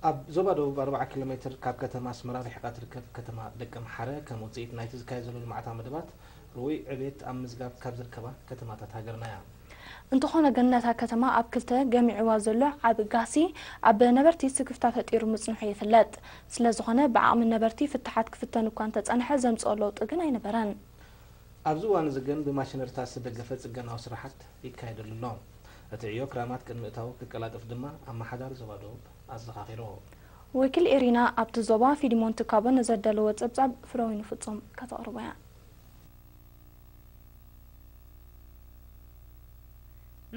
ኣብ ዞባ ደቡብ ኣርብዓ ኪሎ ሜትር ካብ ከተማ ኣስመራ ርሒቓ ትርከብ ከተማ ደቀምሓረ ከም ውፅኢት ናይቲ ዝካየድ ዘሎ ልምዓታዊ መደባት ርኡይ ዕቤት ኣብ ምዝጋብ ካብ ዝርከባ ከተማታት ሃገርና እያ። እንተኾነ ግን ነታ ከተማ ኣብ ክልተ ገሚዕዋ ዘሎ ዓቢ ጋህሲ ኣብ ነበርቲ ስክፍታ ፈጢሩ ምጽንሑ ይፍለጥ። ስለዝኾነ ብዓቕሚ ነበርቲ ፍታሓት ክፍተን እኳ እንተጸንሐ ዘምጽኦ ለውጢ ግን ኣይነበረን። ኣብዚ እዋን እዚ ግን ብማሽነሪታት ዝተደገፈ ጽገናዊ ስራሓት ይካየደሉ ኣሎ። እቲ ዕዮ ክራማት ቅድሚ እታው ክቀላጠፍ ድማ ኣመሓዳሪ ዞባ ደቡብ ኣዘኻኺሩ። ወኪል ኤሪና ኣብቲ ዞባ ፊሊሞን ትካቦ ንዘዳለዎ ጸብጻብ ፍረወይኑ ፍጹም ከተቕርቦ እያ።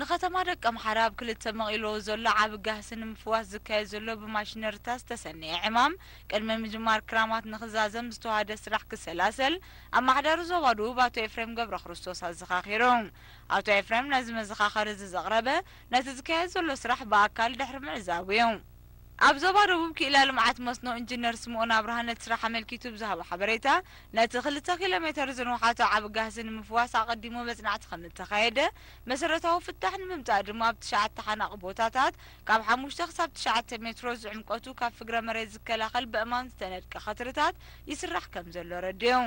ንከተማ ደቀምሓረ ኣብ ክልተ መቒልዎ ዘሎ ዓቢ ጋህሲ ንምፍዋስ ዝካየድ ዘሎ ብማሽነሪታት ዝተሰነየ ዕማም ቅድሚ ምጅማር ክራማት ንኽዛዘም ዝተዋሃደ ስራሕ ክሰላሰል ኣመሓዳሪ ዞባ ደቡብ ኣቶ ኤፍሬም ገብረክርስቶስ ኣዘኻኺሩ። ኣቶ ኤፍሬም ነዚ መዘኻኸሪ እዚ ዘቕረበ ነቲ ዝካየድ ዘሎ ስራሕ ብኣካል ድሕሪ ምዕዛቡ እዩ። ኣብ ዞባ ደቡብ ክኢላ ልምዓት መስኖ ኢንጂነር ስምኦን ኣብርሃ ነቲ ስራሕ ኣመልኪቱ ብዝሃቦ ሓበሬታ፣ ነቲ ክልተ ኪሎ ሜተር ዝንውሓቶ ዓቢ ጋህሲ ንምፍዋስ ኣቐዲሙ መጽናዕቲ ከም እተኻየደ፣ መሰረታዊ ፍታሕ ንምምጻእ ድማ ኣብ ትሽዓተ ሓናቕ ቦታታት ካብ ሓሙሽተ ክሳብ ትሽዓተ ሜትሮ ዝዕምቀቱ ካብ ፍግረ መሬት ዝከላኸል በእማን ዝተነድቀ ኸትርታት ይስራሕ ከም ዘሎ ረዲኡ።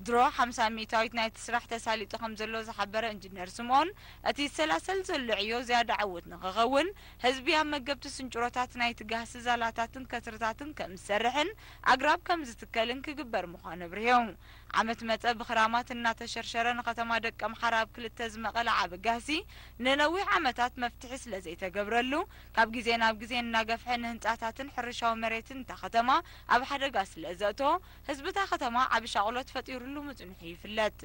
ድሮ ሓምሳ ሚእታዊት ናይቲ ስራሕ ተሳሊጡ ከም ዘሎ ዝሓበረ ኢንጂነር ስምኦን፣ እቲ ይሰላሰል ዘሎ ዕዮ ዝያዳ ዕዉት ንኽኸውን ህዝቢ ኣብ መገብቲ ስንጭሮታት ናይቲ ጋህሲ ዛላታትን ከትርታትን ከም ዝሰርሕን ኣግራብ ከም ዝትከልን ክግበር ምዃኑ ኣብሪሁ። ዓመት መጸ ብኽራማት እናተሸርሸረ ንከተማ ደቀምሓረ ኣብ ክልተ ዝመቐለ ዓቢ ጋህሲ ንነዊሕ ዓመታት መፍትሒ ስለ ዘይተገብረሉ ካብ ግዜ ናብ ግዜ እናገፍሐ ንህንጻታትን ሕርሻዊ መሬትን እታ ከተማ ኣብ ሓደጋ ስለ ዘእቶ ህዝቢ እታ ከተማ ዓቢ ሻቕሎት ፈጢሩሉ ምጽንሑ ይፍለጥ።